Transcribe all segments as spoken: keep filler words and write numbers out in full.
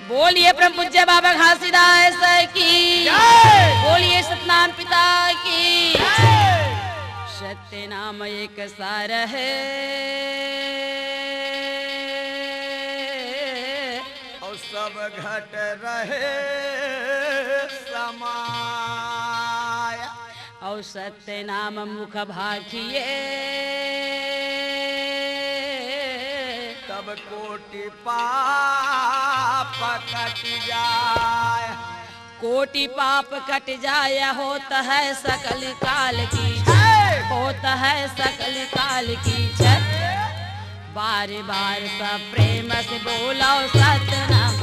बोलिए परम पूज्य बाबा घासीदास की। जय। बोलिए सतनाम पिता की। जय। सत्य नाम एक सार है। अउ सब घट रहे समाय। अउ सत्य नाम मुख भाखिए। तब कोटि पाप कट जाय। कोटि पाप कट जाय, होत है सकल काल की जय। होत है सकल काल की जय। बार बार सब प्रेम से बोलो सतनाम।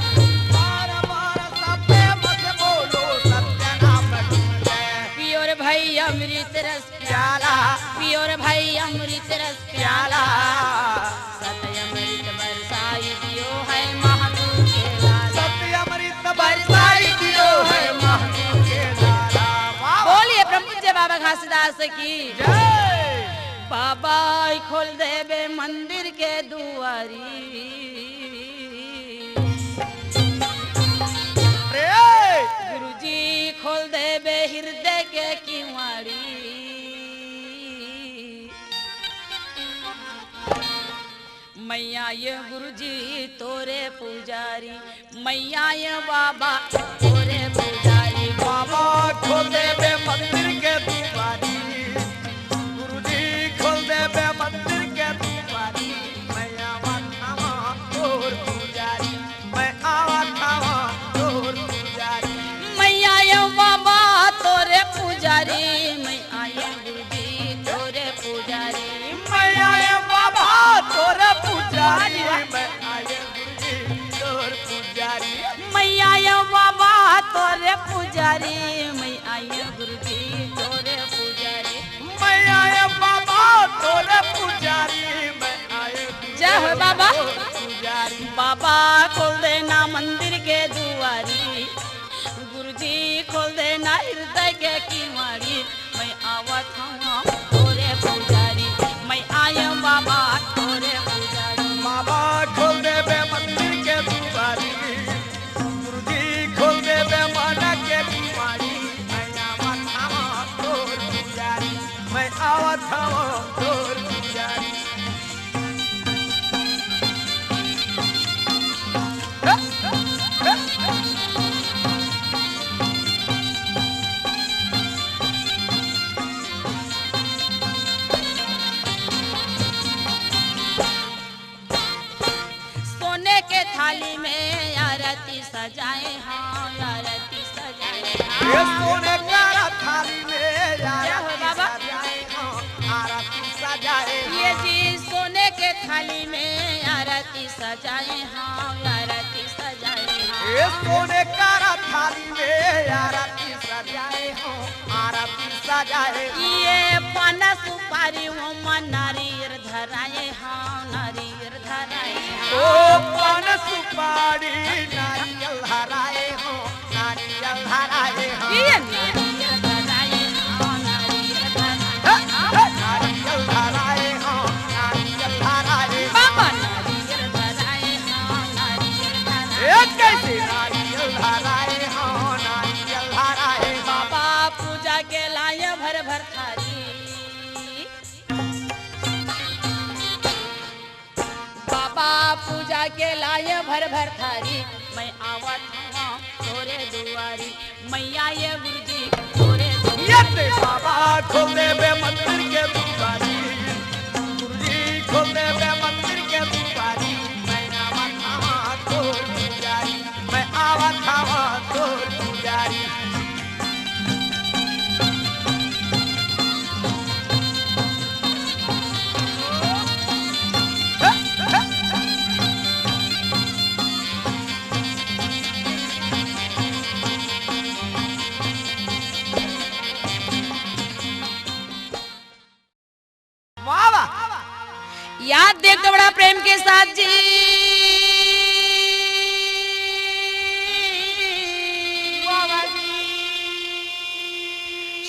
बार बार सब प्रेम से बोलो सतनाम की जय। पियो रे भाई अमृत रस प्याला। पियो रे भाई अमृत रस प्याला। सत्य अमृत बरसाई दियो है महादेव के लाला। सत्य अमृत बरसाई दियो है महादेव के लाला। वाह। बोलिए परम पूज्य बाबा घासीदास की जय। बाबा खोल देबे मंदिर के दुआरी। रे। गुरुजी खोल देबे हृदय के किवाड़ी। मैया ये गुरुजी तोरे पुजारी। मैया ये बाबा तोरे पुजारी। बाबा खोल देबे मंदिर के दुआरी। गुरुजी खोल देबे मंदिर के दुआरी। मैया माथा तोर पुजारी। मैं आवत हवं तोर पुजारी। मैया ये बाबा तोरे पुजारी। मैं आयो गुरुजी तोरे पुजारी। मैया ये बाबा तोरे पुजारी। मैं आयो गुरुजी तोर पुजारी। मैया ये बाबा तोरे पुजारी। मैं आयो गुरुजी तोरे पुजारी। मैया ये बाबा तोरे पुजारी। मैं आयो गुरुजी जय हो बाबा। तोर पुजारी। बाबा खोल देना मंदिर के दुआरी। गुरुजी खोल देना हृदय के किवाड़ी। मैं आवत हवं तोरे पुजारी। मैं आयो बाबा तोरे पुजारी। बाबा खोल देबे मंदिर के दुआरी। गुरुजी खोल देबे मन के किवाड़ी। मैं आवत हवं तोर पुजारी। मैं आवत हवं तोर पुजारी। सोने के थाली में आरती सजाए, हाँ, आरती सजाए, ये हाँ। सोने का थाली में जय हो आरती बाबा। सजाए, हाँ, आरती सजाए, ये हाँ। जी सोने के थाली में आरती सजाए, हाँ, आरती सजाए, हाँ। ये सोने का थाली में आरती सजाए, हाँ, आरती सजाए, हाँ। ये पान सुपारी वो मन नारियर धराए, हाँ, नारियर ओ पान सुपारी नारियल धराए हो, नारियल धराए हो। ये नारियल धराए हो, नारियल धराए हो। नारियल धराए हो, नारियल धराए हो। बाबा नारियल धराए हो, नारियल धराए हो। ए कैसे नारियल धराए हो, नारियल धराए हो। बाबा पूजा के लाए भर भर थारी। बाबा पूजा के लाए भर भर थारी, मैं आवत हूँ तोरे दुआरी। मैया ये गुरुजी तोरे दुआरी। ये ते बाबा खोल देबे मंदिर के दुआरी, गुरुजी खोल देबे मंदिर के दुआरी। मैं आवत हूँ तोर पुजारी, मैं आवत हूँ तोर पुजारी। वाह, वाह। याद देख तो बड़ा प्रेम के साथ जी। वाह, वाह।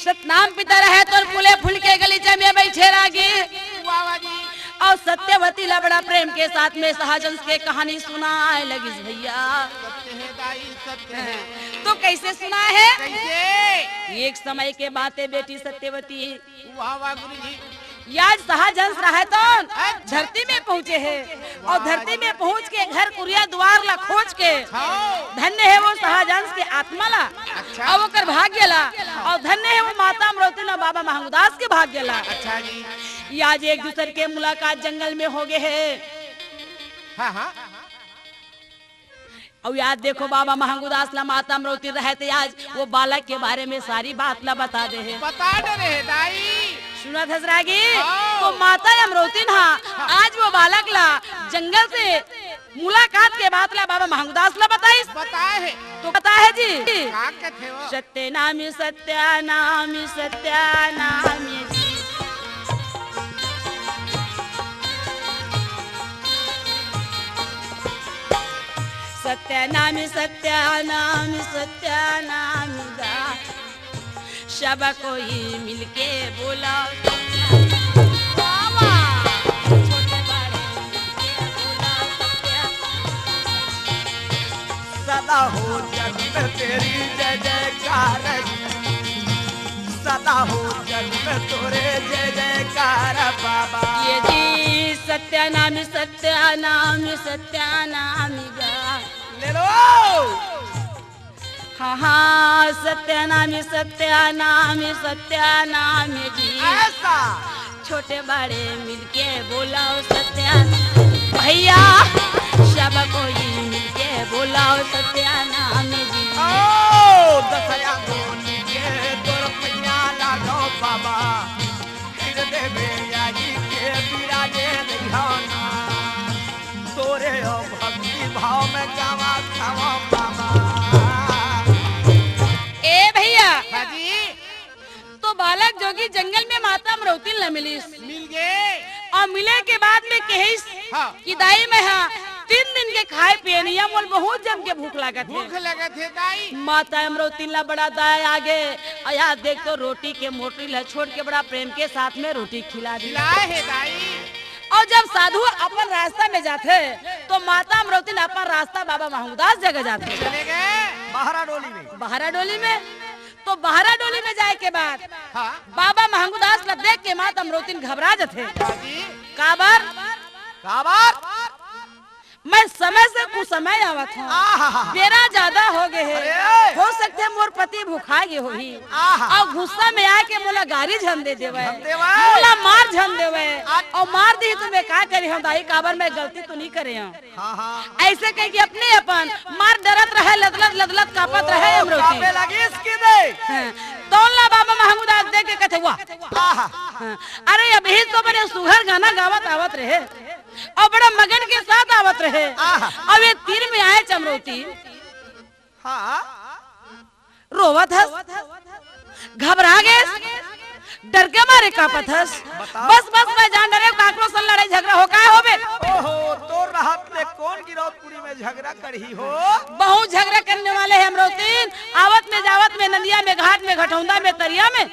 सतनाम पिता रहे तो फूले फूल के गलीचा में बैठे रह गे। वाह, वाह जी। अउ सत्यवती ला बड़ा प्रेम के साथ में सहजन के कहानी सुनाए लगिस भैया। हे दाई, सत्य हे। तो कइसे सुना हे? कइसे? एक समय के बात हे बेटी सत्यवती। वाह, वाह, गुरुजी। याज सहजहंस रहय तौन अच्छा। धरती में पहुँचे हे अउ वाह। धरती में पहुँच के घर कुरिया दुवार ला खोज के हाँ। धन्य हे वो सहजहंस के आत्मा ला अच्छा। अउ ओकर भाग्य ला अउ धन्य हे वो माता अमरौती अउ बाबा महंगदास के भाग्य ला। अच्छा जी। याज एक दूसर के मुलाकात जंगल में होगे हे। हाँ, हाँ। अउ याज देखो बाबा महंगुदास ला माता अमरौती रहय ते याज वो बालक के बारे में सारी बात ला बता दे हे। बता दे रहे दाई। सुनत हस रागी? हाँ। तो माता अमरौती न हा आज वो बालक ला जंगल से मुलाकात के बात ला बाबा महंगुदास ला बताइस। बताए हे। तो बताए हे जी। का कथे वो? सत्य नामी सत्य नामी सत्य नामी जी। सत्य नामी सत्य नामी सत्य नामी गा। सब कोई मिलके बोला। सदा हो जग में तेरी जय जयकार। सदा हो जग में तोरे जय जयकार बाबा। ये जी सत्य नामी सत्य नामी सत्य नामी गा। ले लो। हाँ, हाँ, सत्य नामी, सत्य नामी, सत्य नामी जी। ऐसा। छोटे बड़े मिलके बोलाओ सत्य भैया, सब कोई मिलके बोलाओ सत्य नामी जी। ओ, दसया गोली के तोर पैया लागो बाबा, फिर देवे यारी के बिराजे रहियो ना। तोरे ओ भक्ति भाव में गावा खावा बाबा। ए भैया, हाँ जी। तो बालक जोगी जंगल में माता अमरौती ल मिलिस। मिल गे। अउ मिले के बाद में कहिस हाँ। कि दाई मैं हा तीन दिन के खाए पिए नइ हंव, मोला बहुत जम के भूख लागत हे। भूख लगत हे दाई। माता अमरौती ला बड़ा दया आगे, अउ यार देख तो रोटी के मोटरी ला छोड़ के बड़ा प्रेम के साथ में रोटी खिला दी। खिलाए हे दाई। अउ जब साधु अपन रास्ता में जाथे, तो माता अमरौती न अपन रास्ता बाबा महंगदास जगह जाथे। चले गए। बहरा डोली में। बहरा डोली में। तो बहरा डोली में जाए के बाद हाँ। बाबा महंगदास ला देख के माता अमरौती न घबरा जाथे। हाँ जी। काबर? काबर? मैं समय से कुसमय आवत हंव। आहा। बेरा जादा हो गे हे। अरे। हो सकथे मोर पति भुखा गे होही। आहा। अउ गुस्सा में आके मोला गारी झन दे देवय। झन देवय। मोला मार झन देवय। आ- अउ मार दिही तो मैं का करे हंव दाई, काबर मैं गलती तो नइ करे हंव। हाँ, हाँ। अइसे कहिके अपने अपन मार डरत रहय, लदलद, लदलद कांपत रहय ओ, अमरौती। कांपे लगिस कि दे। हाँ। तौन ला बाबा महंगदास देख के कथे, "वाह।" आहा। हाँ। अरे अभी तो बने सुघर गाना गावत आवत रहे। अउ बड़ा मगन के साथ आवत रहे। आहा। अउ ये तीर में आए अमरौती। हाँ। रोवत हस। घबरा गेस। डर के मारे कांपत हस। बताओ। बस, बस, मैं जान डरे, काकरो सन लड़ाई झगरा हो, काय होबे? ओहो, तोर रहत ले कोन गिरौदपुरी में झगरा करही हो? बहुत झगरा करने वाले हे अमरौती न। आवत में, जावत में, नदिया में, घाट में, घटौंदा में, तरिया में।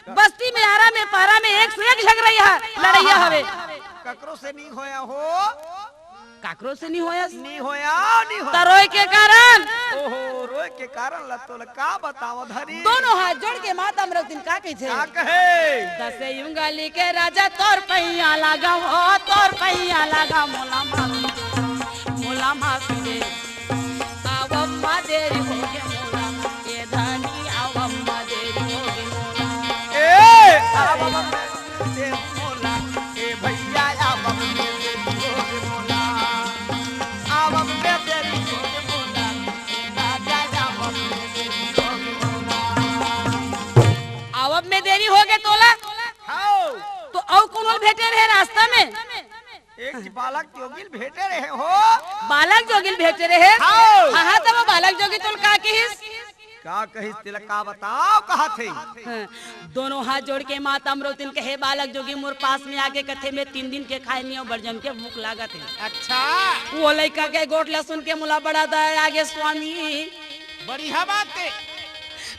बस्ती में, आरा में, पारा में एक से एक झगरइया, लड़इया हवे। ककरो से नइ होया हो? काकरो से नइ होयस? नइ होया, नइ होया। त रोए के कारण? ओहो, रोए के कारण ल तोला का बतावंव धनी? दोनों हाथ जोड़ के माता अमरौती न का कहिथे? का कहे? दस उंगली के राजा तोर पैया लागंव हो, तोर पैया लागंव, मोला माफ दे, मोला माफ दे। आवब म देरी होगे मोला, ए धनी आवब म देरी होगे मोला। ए, आवब म देरी मोला, ए भैया आवब म देरी होगे मोला। आवब म देरी होगे मोला, ए राजा आवब म देरी होगे मोला। आवब में देरी होगे तोला? हाव। तो अउ कोनो भेटे रहे रास्ता में? एक झी बालक जोगी ल भेटे रहे हो। बालक जोगी ल भेटे रहे? हाव। हाँ, हाँ, तब वो बालक जोगी तोला का कहिस? का कहिस तेला का बतावंव, कहाथे। हाँ, दोनों हाथ जोड़ के माता अमरौती न कहे, बालक जोगी मोर पास में आके कथे, मैं तीन दिन के खाए नइ हंव, बड़ जम के भूख लागत हे। अच्छा। वो लइका के गोठ ला सुन के मोला बड़ा दया आगे स्वामी। बढ़िया बात हे।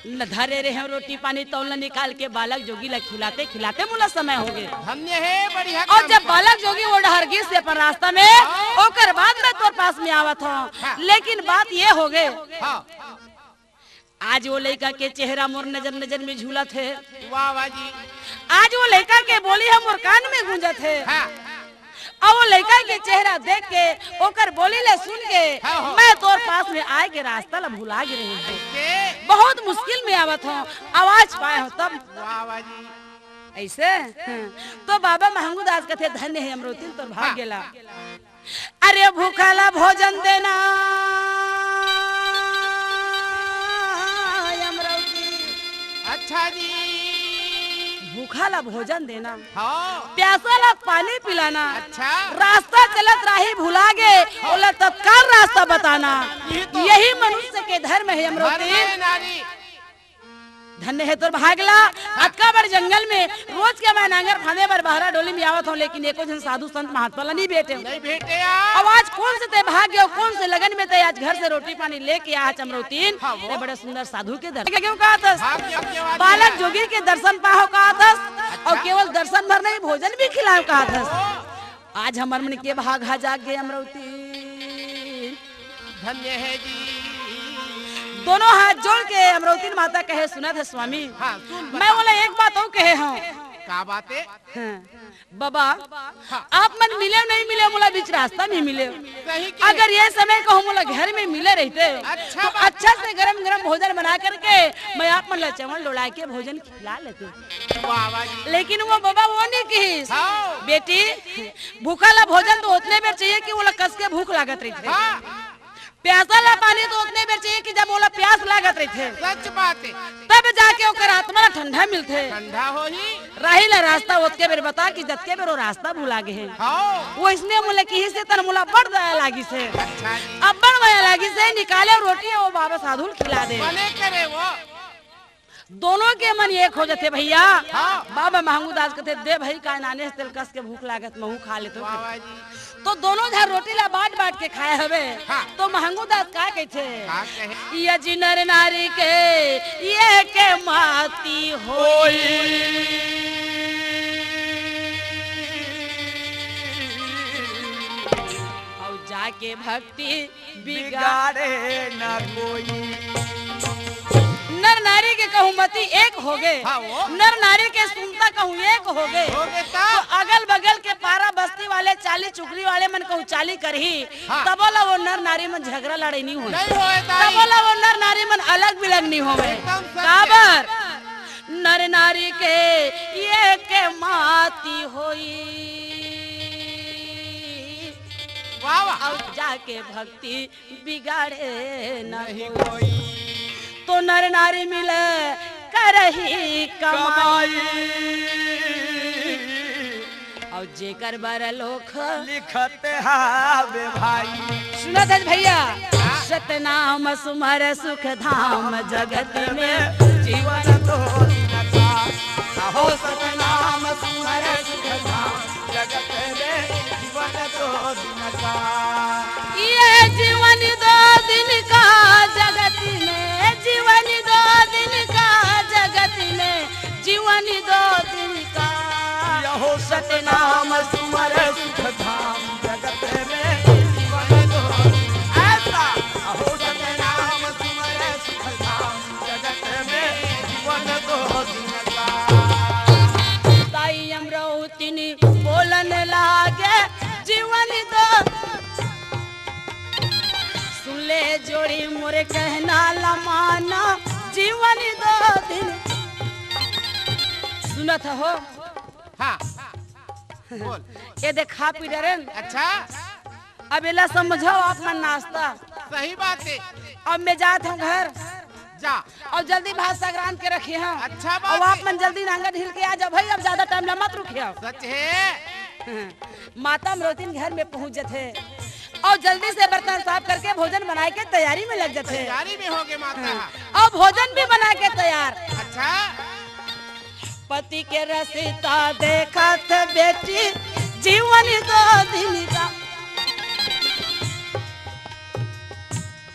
न धरे रहे रोटी पानी, तौल न निकाल के बालक जोगी ला खिलाते खिलाते मोला समय हो गए। धन्य हे, बढ़िया और काम जब हे। बालक जोगी वो डहर गिस हे अपन रास्ता में, हाँ। ओकर बाद मैं तोर पास में आवत हूँ। हाँ। लेकिन बात ये हो गए, हाँ। आज वो लइका के चेहरा मोर नजर नजर में झूलत हे। वाह, वाह जी। आज वो लइका के बोली ह मोर कान में गूंजत हे। हाँ। अउ वो लइका के चेहरा देख के, ओकर बोली ला सुन के, हाँ, हाँ। मैं तोर पास में आए के रास्ता ला भुला गे रहेंव। ऐसे? बहुत मुश्किल में आवत हूँ, आवाज पाए हूँ तब। वाह, वाह जी। ऐसे? हाँ। तो बाबा महंगू दास कथे, धन्य हे अमरौतिन तोर भाग्य ला। अरे भूखा ला भोजन देना, अमरौतिन। अच्छा जी। भूखा ला भोजन देना। हाँ। प्यासा ला पानी पिलाना। अच्छा। रास्ता चलत राही भुला गे, हाँ। ओला तत्काल रास्ता बताना। ये तो यही मनुष्य के धर्म हे, अमरौतिन। धर्म हे नारी। धन्य हे तोर भाग ला। अतका बड़ जंगल में रोज के मैं नांगर फांदे बर बहरा डोली में आवत हूँ, लेकिन एको झन साधु संत महात्मा ला नहीं भेटे। नहीं भेटे यार। अब आज कोन से ते भाग गयो, कोन से लगन में ते आज घर से रोटी पानी लेके आए हस अमरौतिन। हाँ, वो। ते बड़े सुंदर साधु के दर्शन क्यों कहा थस? भाग्य, भाग्य, भाग्य। बालक जोगी के दर्शन पाहो कहा थस। अच्छा। अउ केवल दर्शन भर नहीं, भोजन भी खिलाओ कहा थस। ओ। आज हमर मन के भाग हा जाग गे अमरौतिन। धन्य हे जी। दोनों हाथ जोड़ के अमरौतिन माता कहे, सुनत हे स्वामी, हाँ, सुन बता। मैं ओला एक बात अउ कहे हूँ। का बात हे? हाँ। बाबा, हाँ। आप मन मिले नहीं मिले, मोला बीच रास्ता में मिले। सही कहे। अगर ये समय कहूँ मोला घर में मिले रहते, अच्छा तो बात। अच्छा से गरम गरम भोजन बना करके मैं आप मन ला चावल डोला के भोजन खिला लेते। वाह, वाह जी। लेकिन वो बाबा वो नहीं किहिस। हाँ। बेटी, भूखा ला भोजन तो ओतने बेर चाहिए कि ओला कस के भूख लागत रहिथे। हाँ। प्यासा ला पानी तो ओतने बेर चाहिए कि जब ओला प्यास लागत रहिथे। सच बात हे। तब जाके ओकर आत्मा ला ठंडा मिलथे। ठंडा होही। राही ला रास्ता ओतके बेर बता कि जतके बेर वो रास्ता भुला गे हे। हाँ। वो इसने मोला किहिस हे, तन मोला बड़ दया लागिस हे। अच्छा जी। अब बड़ मया लागिस हे, निकाले रोटी हे, वो बाबा साधु ल खिला दे। बने करे वो। दोनों के मन एक हो जाथे भैया। हाँ। बाबा महंगू दास कथे, दे भाई, का नाने से तेल कस के भूख लागत, महू खा लेथों। वाह, वाह जी। तो दोनों झन रोटी ला बांट बांट के खाए हवे। हाँ। तो महंगू दास का कहिथे? का कहे? ये जी नर नारी के ये के माती होई। होई। अउ जाके भक्ति बिगाड़े न कोई। नर नारी के कहूँ मति एक होगे। हाँ, वो। नर नारी के सुनता कहूँ एक होगे। होगे ता? तो अगल बगल के पारा बस्ती वाले, चाली चुगली वाले मन कहूँ चाली करही, हाँ। तबो ला वो नर नारी मन झगड़ा लड़ाई नहीं होय। नहीं होय ताई। तबो ला वो नर नारी मन अलग बिलग नहीं होवे। एकदम सत्य। काबर? नर नारी के ये के माती होई। वाह, वाह। अउ जाके भक्ति बिगाड़े न नहीं कोई। कोई। तो नर नारी मिले करही कमाई। कमाई। अउ जेकर बर लोक लिखत हावे भाई। सुनत हस भैया, हाँ। सतनाम सुमर सुख धाम जगत में। जीवन दो दिन का। अहो सतनाम सुमर सुख धाम जगत में। जीवन दो दिन का। ये जीवन दो दिन का जगत में, जीवन दो दिन का जगत में, जीवन दो दिन का। यहो सतनाम सुमर सुख धाम जगत में, जीवन दो दिन। ऐसा। अहो सतनाम सुमर सुख धाम जगत में, जीवन दो दिन का। ताई अमरौतिन बोलन लागे, जीवन दो। सुन ले जोड़ी मोरे कहना ला माना, जीवन दो दिन। सुनत हो? हाँ। बोल। ये देखा पी डरेन। अच्छा। अब एला समझो आप मन नाश्ता। सही बात हे। अब मैं जात हूँ घर। जा। अउ जल्दी भात साग रांध के रखे हव। अच्छा बात अउ आप हे। मन जल्दी नांगर ढील के आ जाव भई, अब ज्यादा टाइम ला मत रुके हव। सच हे। माता अमरौतिन घर में पहुंच जथे अउ जल्दी से बर्तन साफ करके भोजन बनाए के तैयारी में लग जथे। तैयारी में होगे माता। हाँ। अउ भोजन भी बना के तैयार। अच्छा। पति के रसिता देखत बेटी जीवन दो दिन का।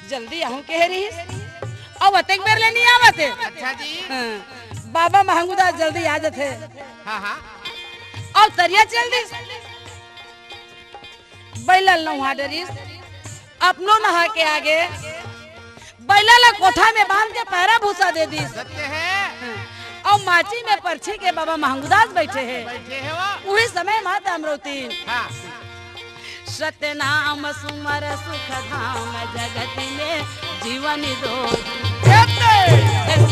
जल्दी आहूं कहे रहिस। अउ अतेक बेर ले नइ आवत हे। अच्छा जी। हाँ, बाबा महंगूदास जल्दी आ जथे। हाँ, हाँ। अउ तरिया चल दिस। बइला ल नहा डरिस, अपनो नहा के आगे बइला ल कोठा में बांध के पैरा भूसा दे दिस। सत्य हे। अउ माची में परछी के बाबा महंगूदास बइठे हे। बइठे हे वो। उही समय माता अमरौती। हाँ। सतनाम सुमर सुख धाम जगत में जीवन दो। सतनाम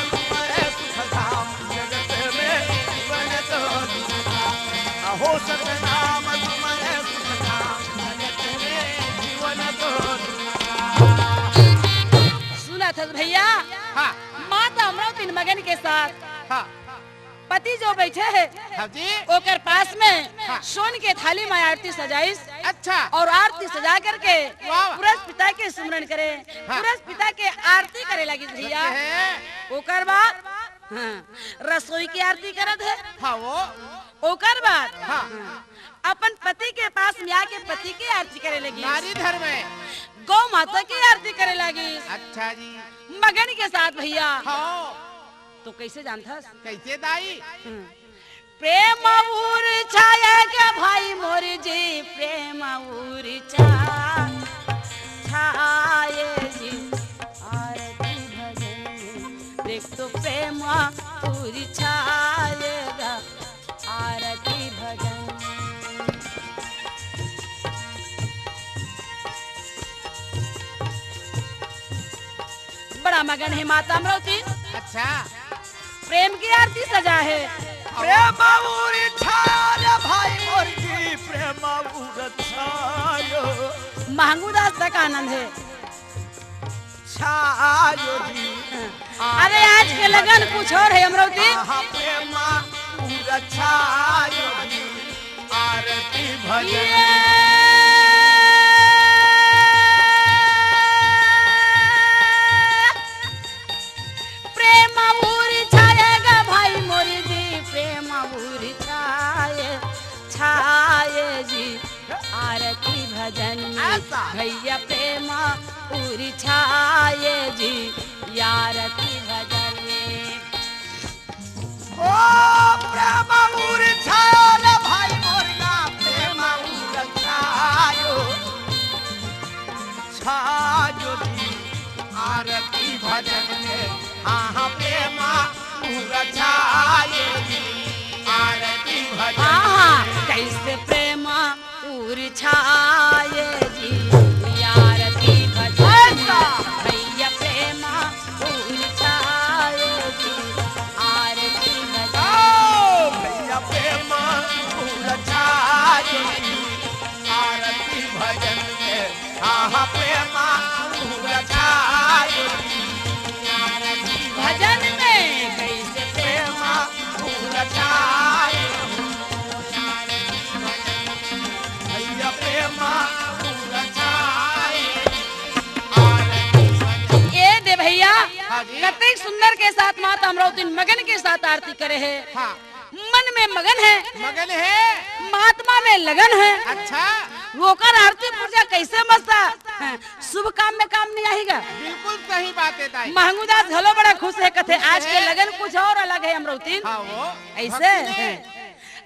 सुमर सुख धाम जगत में जीवन दो। अहो सतनाम सुमर सुख धाम जगत में जीवन दो। सुनत हस भइया? हाँ। माता अमरौती मगन के साथ। हाँ। पति जो बइठे हे, हाँ जी। ओकर पास में हाँ। सोन के थाली में आरती सजाइस। अच्छा। अउ आरती सजा करके वाह, वाह। पुरस पिता के सुमरन करे, हाँ। पुरस पिता के आरती करे लगिस भइया। सत्य हे। ओकर बाद हाँ, रसोई के आरती करत हे। हाँ वो। ओकर बाद हाँ। अपन पति के पास में आके पति के आरती करे लगिस। नारी धर्म हे। गौ माता के आरती करे लगिस। अच्छा जी। मगन के साथ भइया। हाँ। तो कइसे जानथस? कइसे दाई? हम्म। प्रेम उर छाए गे भाई मोर जी, प्रेम उर छा-, छाए जी। आरती भजन में देख तो प्रेम उर छाएगा, आरती भजन में। बड़ा मगन हे माता अमरौती। अच्छा। प्रेम के आरती सजा हे। प्रेम उर छायो भाई मोर जी, प्रेम उर छायो। महंगू दास तक आनंद हे। छायो जी। अरे आज के लगन कुछ अउ हे अमरौती। आहा, प्रेम उर छायो जी। आरती भजन। प्रेम उर छाए गा भाई मोर जी, प्रेम उर छाए, छाए जी। आरती भजन में ऐसा। भइया प्रेम उर छाए जी, आरती भजन में। ओ प्रेम उर छायो रे भाई मोर ना, प्रेम उर छायो। छायो जी आरती भजन में, हाँ, हाँ, प्रेम उर छायो जी आरती भजन हाँ, हाँ, में। कइसे प्रेम उर छाए जी, आरती भजन में। ऐसा। भइया प्रेम उर छाए जी, आरती भजन। ओ भइया प्रेम उर छाए जी, आरती भजन में। हाँ, हाँ, प्रेम उर छाए जी, आरती भजन में। कइसे प्रेम उर छाए जी। भइया प्रेम उर छाए। ए दे भइया, हाँ जी। कतेक सुंदर के साथ माता अमरौती मगन के साथ आरती करे हे। हाँ। मन में मगन हे। मगन हे। महात्मा में लगन हे। अच्छा। ओकर आरती पूजा कइसे मस्त हे। शुभ काम में काम नइ आही गा। बिल्कुल सही बात हे दाई। महंगू दास घलो बड़ा खुश हे, कथे खुश आज के हे। लगन कुछ अउ अलग हे अमरौती। हाँ वो। अइसे भक्ति में।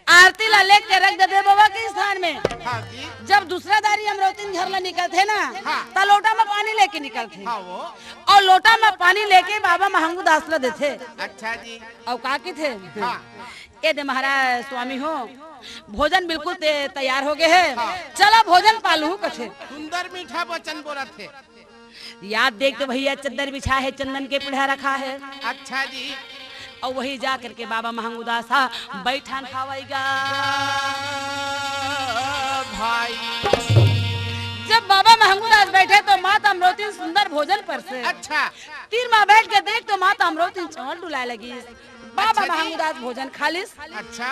आरती ला लेके रख देथे बाबा के स्थान में। हाँ जी। जब दूसरा दारी अमरौती घर ला निकलथे ना, हाँ। त लोटा में पानी लेके निकलथे। हाँ वो। अउ लोटा में पानी लेके बाबा महंगू दास ला देथे। अच्छा जी। अउ का कथे? हाँ। ए दे महाराज स्वामी हो, भोजन बिल्कुल ते-, तैयार हो गे हे। हाँ। चला भोजन पालहू कथे। सुंदर मीठा वचन बोलत हे। या देख तो भइया चद्दर बिछा हे, चंदन के पीढ़ा रखा हे। अच्छा जी। अउ वही जा करके बाबा महंगू दास हा बइठन खावई गा। भाई। जब बाबा महंगू दास बइठे तो माता अमरौती सुंदर भोजन परसे। अच्छा। तीर मा बइठ के देख तो माता अमरौती चांवर डुलाए लगिस। बाबा अच्छा जी। महंगू दास भोजन खा लिस। अच्छा।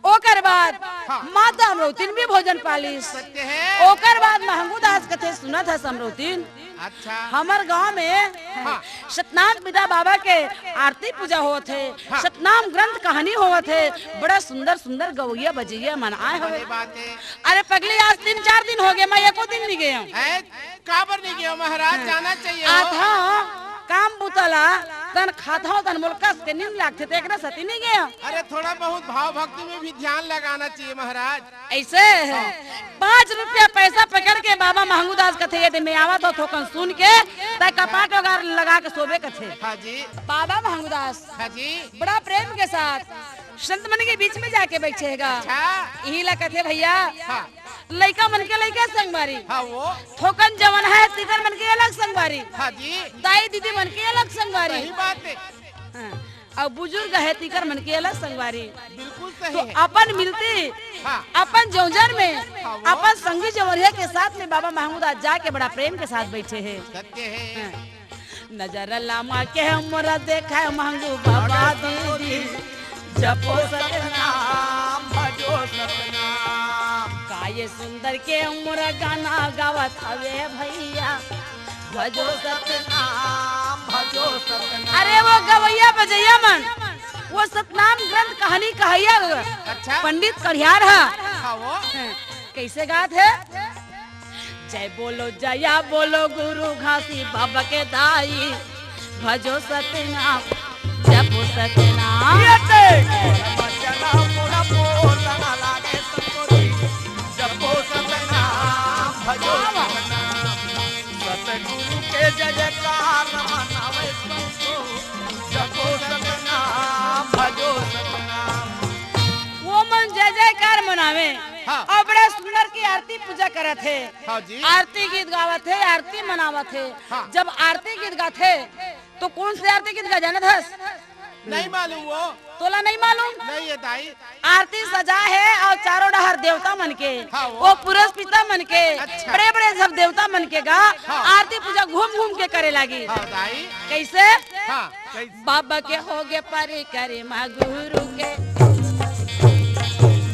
ओकर बाद हाँ। माता अमरौती भी भोजन पालिस। सत्य हे। ओकर बाद महंगू दास कथे सुनत हस अमरौती। अच्छा। हमर गांव में हाँ। सतनाम पिता बाबा के आरती पूजा होत हे। हाँ। सतनाम ग्रंथ कहानी होत हे। बड़ा सुंदर सुंदर गवइया बजइया मन आए हवे। बड़ी बात हे। अरे पगली आज तीन चार दिन हो गे, मैं एको दिन नइ गे हंव। हैं? काबर नहीं गया महाराज, जाना चाहिए हो। आथव काम बुता ला, तन खाथव, तन मोला कस के नींद लागथे, तेकरे सेती नहीं गया। अरे, थोड़ा बहुत भाव भक्ति में भी ध्यान लगाना चाहिए महाराज। ऐसे? हाँ। पाँच रुपया पैसा पकड़ के बाबा महंगू दास कथे, "यदि मैं आवत हो थोकन सुन के, तै कपाट वगैरह लगा के सोबे," कथे। हाँ जी। बाबा महंगू दास हाँ जी। बड़ा प्रेम के साथ संत मन के बीच में जाके बैठे हेगा। अच्छा। इही ला कथे भैया, हाँ। लइका मन के लइका संगवारी। हाँ, वो। थोकन जवन है, तिकर मन के अलग संगवारी। हाँ जी। दाई दीदी मन के अलग संगवारी। सही बात है। हाँ। अउ बुजुर्ग है, तिकर मन के अलग संगवारी। बिल्कुल सही तो है। अपन मिलती, हाँ। अपन जौजर में, हाँ, वो। अपन संगी जौरिया के साथ में बाबा महमूद आज जाके बड़ा प्रेम के साथ बैठे हैं। सत्य है। हाँ। नजर लामा के मोरा देखा महंगू बाबा दीदी, जपो सतनाम, भजो सतनाम। का ये सुंदर के मोरा गाना गावत हवे भैया, भजो सतनाम, भजो सतनाम। अरे वो गवैया बजैया मन, वो सतनाम ग्रंथ कहानी कहैया अच्छा। पंडित कड़ियार हा। हाँ, वो। हैं, कैसे गात है? जय बोलो जया बोलो गुरु घासी बाबा के दाई, भजो सतनाम, जपो सतनाम। ये देख। जपो सतनाम, भजो सतनाम। सतगुरु के जय जयकार मनावे संतो, जपो सतनाम, भजो सतनाम। वो मन जय जयकार मनावे हाँ। अउ बड़ा सुंदर के आरती पूजा करत हे। हाँ जी। आरती गीत गावत हे, आरती मनावत हे। हाँ। जब आरती गीत गाथे, तो कौन से आरती गीत गा जानत हस? नहीं मालूम वो। तोला नहीं मालूम? नहीं ये दाई। आरती सजा हे अउ चारों डहर देवता मन के, हाँ, वो। वो पुरस पिता मन के, अच्छा। बड़े-बड़े सब देवता मन के गा, हाँ। आरती पूजा घूम-घूम के करे लागी। हाँ, दाई। कैसे? हाँ, कैसे? बाबा के होगे परिक्रमा गुरु के।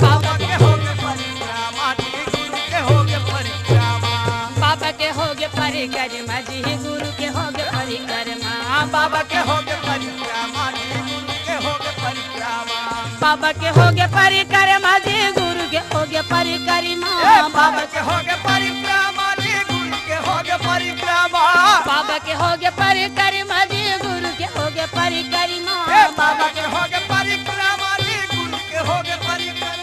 बाबा के होगे परिक्रमा जी, गुरु के होगे परिक्रमा। बाबा के होगे परिक्रमा जी, गुरु के होगे परिक्रमा। बाबा के होगे परिक्रमा जी, गुरु के होगे परिक्रमा। बाबा के होगे परिक्रमा जी, गुरु के होगे परिक्रमा। ए, बाबा के होगे परिक्रमा जी, गुरु के होगे परिक्रमा। बाबा के होगे परिक्रमा जी, गुरु के होगे परिक्रमा। ए, बाबा के होगे परिक्रमा जी, गुरु के होगे परिक्रमा।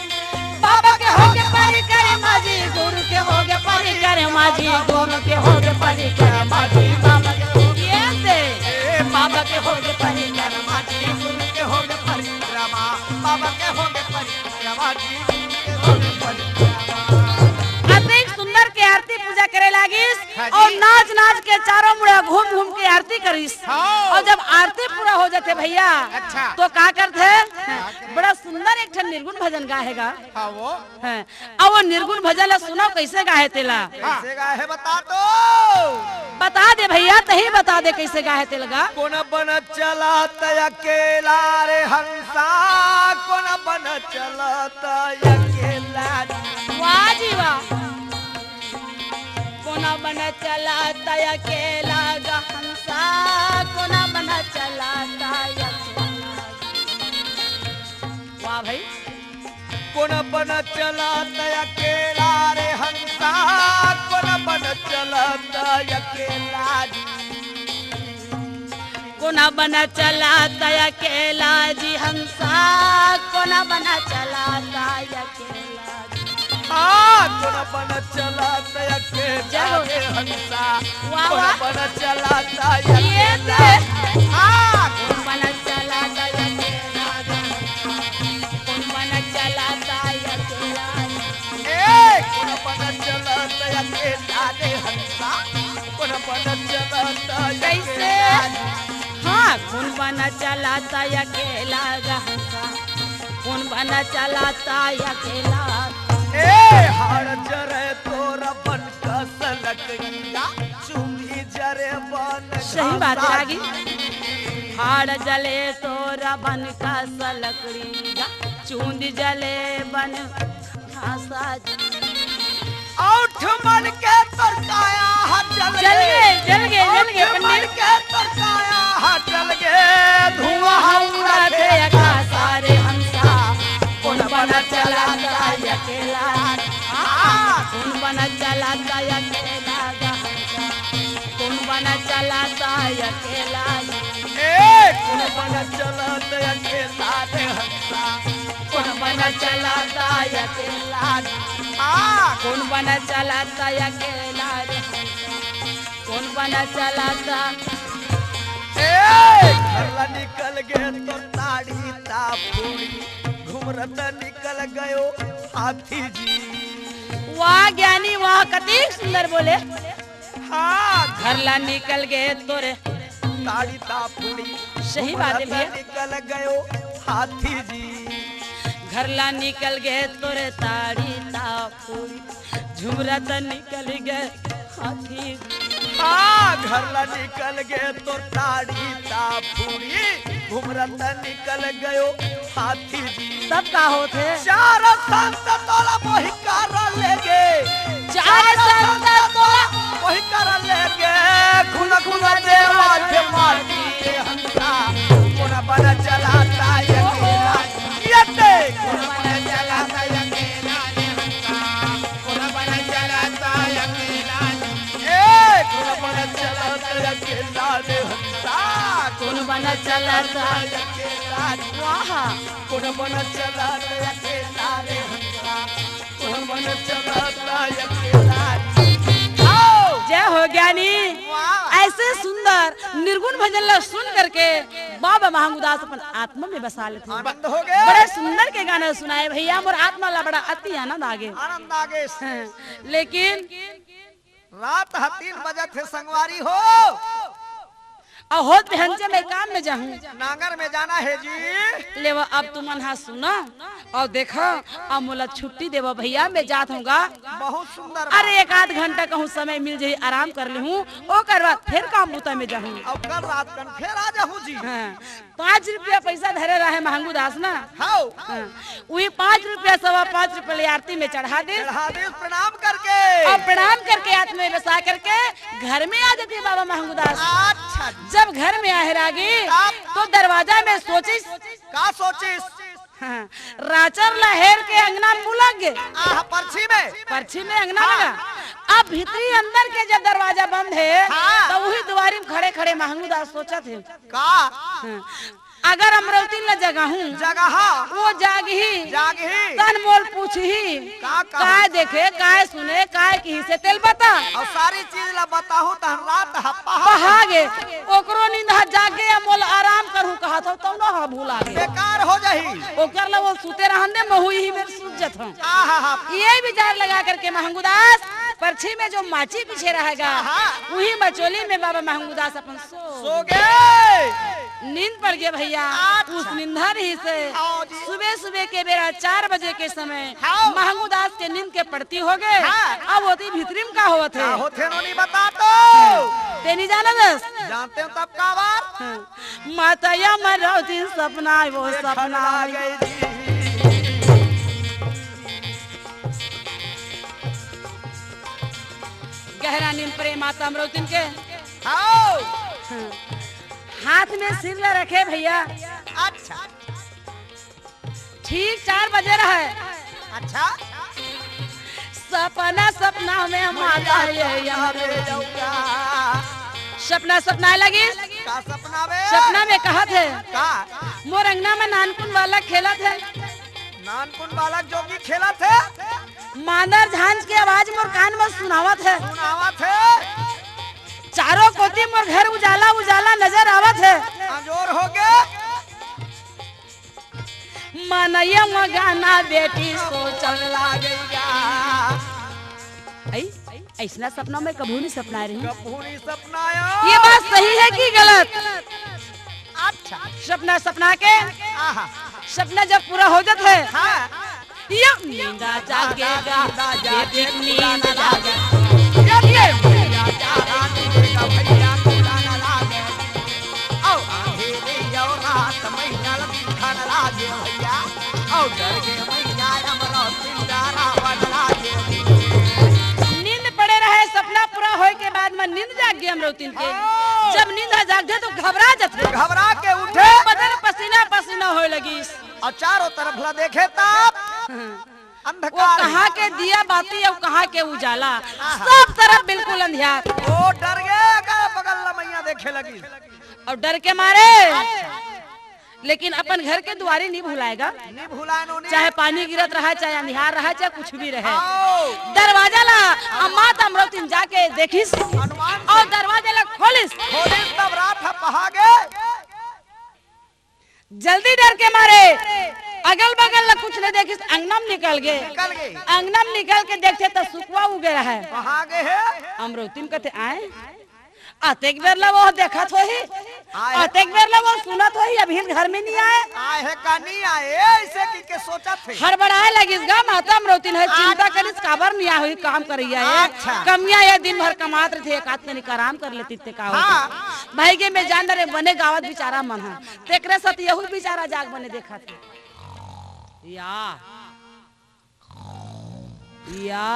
बाबा के होगे परिक्रमा जी, गुरु के होगे परिक्रमा जी, गुरु के होगे परिक्रमा जी, बाबा के होगे ये से। ए, बाबा के होगे परिक्रमा जी, गुरु के होगे परिक्रमा, बाबा के होगे परिक्रमा जी, गुरु के होगे परिक्रमा। अतेक सुंदर के आरती पूजा करे लागिस हाँ जी। अउ नाच नाच के चारों मुड़ा घूम घूम के आरती करिस। हाँ। अउ जब आरती पूरा हो जाथे भैया, अच्छा। तो का करथे? बड़ा सुंदर एक ठन निर्गुण भजन गाहेगा। हाँ वो। हैं। अउ वो निर्गुण भजन ला सुनव, कैसे गाहे तेला? हाँ। कैसे गाहे बता तो। बता दे भैया, तही बता दे कैसे गाहे तेला गा। कोन बन चलत अकेला रे हंसा, कोन बन चलत अकेला। वाह जी वाह। कोन बन चलत अकेला गा हंसा, कोन बन चलत अकेला। वाह भाई। कोन बन चलत अकेला रे हंसा, कोन बन चलत अकेला जी। कोन बन चलत अकेला जी हंसा, कोन बन चलत अकेला जी। हाँ, कोन बन चलत अकेला जय हो। रे हंसा, वाह, कोन वाह। बन चलत ये अकेला। दे। हाँ, कोन बन चलत अकेला। कोन बन चलत अकेला। ए, कोन बन चलत अकेला रे हंसा? कोन बन चलत कैसे? अकेला? हाँ, कोन बन चलत अकेला गा हंसा? कोन बन चलत अकेला? ए, हाड़ जरे तोर बन कस लकड़ी गा, चुंदी जरे बन सही बात है, घासा आगे। जी। हाड़ जले तोर बन कस लकड़ी गा, चुंदी जले बन घासा जी। अउ ठुमन के तोर काया हा जल जल गे। गे, जल गे, अउ जल गे, ठुमन पंडित। के तोर काया हा जल गे। धुआं धुआं उड़त उड़त हे हे आकाश रे हंसा। कोन बन चलत अकेला। हाँ। कोन बन चलत अकेला गा हंसा। बन चलत अकेला रे। ए, कोन बन चलत अकेला रे हंसा? कोन बन चलत अकेला रे? हाँ। कोन बन चलत अकेला रे हंसा? कोन बन चलत? ए, घर ला निकल गे तोर ताड़ी ताफूड़ी, घुमरत निकल गयो हाथी जी। वाह ज्ञानी वाह, कतिक सुंदर बोले। हाँ। घर ला निकल गे तोरे ताड़ी ताफूड़ी। सही बात है भैया। निकल गयो हाथी जी। घर ला निकल गे तोरे ताड़ी ताफूड़ी, झुमरत निकल गे हाथी। हाँ, घर ला निकल गे तोर ताड़ी ताफूड़ी, घुमरत निकल गयो हाथी जी। तब का होथे? चार संत तोला मोहि कर लेगे। चार संत तोला मोहि कर लेगे। खुल खुल देवा के माटी हंसा। कोन बन चलत अकेला। ये ते। कोन बन चलत अकेला रे हंसा। कोन बन चलत अकेला रे। ए, कोन बन चलत अकेला रे हंसा। कोन बन चलत अकेला रे। वाह। कोन बन चलत अकेला रे हंसा, कोन बन चलत अकेला रे। आओ। जय हो ज्ञानी। वाह। ऐसे सुंदर निर्गुण भजन ला सुन करके बाबा महंगुदास अपन आत्मा में बसा लेथे। आनंद हो गया। बड़े सुंदर के गाना सुनाए भैया, मोर आत्मा ला बड़ा अति आनंद आ गे। आनंद आ गे। हाँ, लेकिन रात ह तीन बजत हे संगवारी हो। अउ होत बिहंचे मैं काम में जाहूं। नांगर में जाना हे जी। लेवा अब तुमन हा सुना अउ देखा, अब मोला छुट्टी देवा भैया, मैं जात हूं गा। बहुत सुंदर बात। अरे एक आध घंटा कहूं समय मिल जाही, आराम कर लेहूं, ओकर बाद फिर काम बुता में जाहूं। अब कल रात कन फिर आ जाहूं जी। हाँ। पाँच रुपया पैसा धरे रहे महंगू दास ना। हाव। हाँ। उही पाँच रुपया, सवा पाँच रुपया ले आरती में चढ़ा दे। चढ़ा दे, प्रणाम करके। अउ प्रणाम करके, आत्मा में बसा करके घर में आ जाथे बाबा महंगू दास। अच्छा जी। जब घर में आहे रागी, तब? तो दरवाजा में सोचिस। का सोचिस? हाँ, राचर ला हेर के अंगना में मुलक गे। आह, परछी में। परछी में अंगना हाँ। में गा। अब भीतरी अंदर के जब दरवाजा बंद हे, हाँ। तो उही दुवारी में खड़े खड़े महंगू दास सोचत हे। का? हाँ। अगर अमरौती ला जगाहूं, जगाहा। वो जागही। जागही। तन मोल पूछही। का कहा? काय देखे, काय सुने, काय किहिसे तेला बता। अउ सारी चीज ला बताहूं त रात ह पहा। पहा गे। ओकरो नींद ह जाग गे, मोल आराम करहूं कहत हव, तउनो ह भुला गे। बेकार हो जाही। ओकर ला वो सुते रहन दे, महू इही मेर सुत जथंव। आहा हा। ये विचार लगा करके महंगू दास परछी में जो माची पीछे रहेगा, आहा। उही मचोली में बाबा महंगू दास अपन सो सो गे। नींद पड़ गे भैया। अच्छा। उस निंदा रहिसे हाँ जी। सुबह सुबह के बेरा चार बजे के समय हाँ। महंगू दास के नींद के पड़ती हो गे। हाँ। अब ओती भीतरी में का होवत हे? का होथे नोनी बता तो। ते नइ जानस? जानते हो तब का बात? हाँ। माता या मरौती सपना, वो ये सपना। गहरा नींद पड़े माता अमरौतिन के। हाव। हाथ में सिर ला रखे भैया। अच्छा। ठीक चार बजे रहे। अच्छा। सपना, सपना में हम आता ये, ये सपना में। सपना, सपना लगिस। का सपना बे? सपना में कहत हे। का? मोर अंगना में नानकुन बालक खेलत हे। नानकुन बालक जोगी खेलत हे। मांदर झांझ के आवाज मोर कान में सुनावत हे। सुनावत हे। चारों कोती मोर घर उजाला उजाला नजर आवत हे। अंजोर हो गे। मनैया मगाना बेटी सोचन लागेगा। आई, अइसना सपना मैं कभू नइ सपनाय रहेंव। कभू नइ सपनाय। ये बात सही हे कि गलत? अच्छा। सपना सपना के आहा। सपना जब पूरा हो जात हे, हाँ। ये नींद जागेगा, ये नींद जागेगा। ये भैया, रानी बेटा भैया, कुलाना लागे। औ अंधेरी औ रात मैया लगी खाना लागे भैया। औ डर के मैया अमरा पिंडारा बन लागे। नींद पड़े रहे, सपना पूरा होय के बाद में नींद जाग गे अमरौतिन के। हाँ। जब नींद ह जागथे तो घबरा जाथे। घबरा के उठे। बदन पसीना पसीना होय लगिस। अउ चारों तरफ ला देखे तब हाँ। वो अंधकार। कहाँ के दिया बाती अउ कहाँ के उजाला, आहा। सब तरफ बिल्कुल अंधियार। ओ डर गे, अगर अल्लाह मैया देखे लगिस। अउ डर के मारे, लेकिन अपन घर के दुआरी नइ भुलाय गा। नइ भुलाय नोनी। चाहे पानी गिरत रहय, चाहे अंधियार रहय, चाहे कुछ भी रहय। आओ। दरवाजा ला अम्मा त अमरौतिन जाके देखिस। हनुमान अउ दरवाजा ला खोलिस। खोलिस तब रात ह पहा गे। जल्दी डर के मारे अगल बगल ला कुछ नइ देखिस, अंगना म निकल गे। निकल गे। अंगना म निकल के देखथे त सुकवा उगे रहय। कहाँ गे हे? अमरौतिन कथे, आय, अतेक बेर ला वो देखत होही, आय। अतेक बेर ला वो सुनत होही, अभी घर में नइ आय। आय हे का नइ आय, ऐसे कि के सोचत हे। हड़बड़ाय लगिस गा, माता अमरौतिन ह चिंता करिस, काबर नइ आय होही, काम करइया हे। अच्छा। कमिया हे, दिन भर कमात रहिथे, एक आध कनिक आराम कर लेतिस ते का होथे। हाँ। भाई के मैं जान डरे बने गावत बिचारा मन ह। तेकरे सेती यहू बिचारा जाग बने देखत हे। या, या।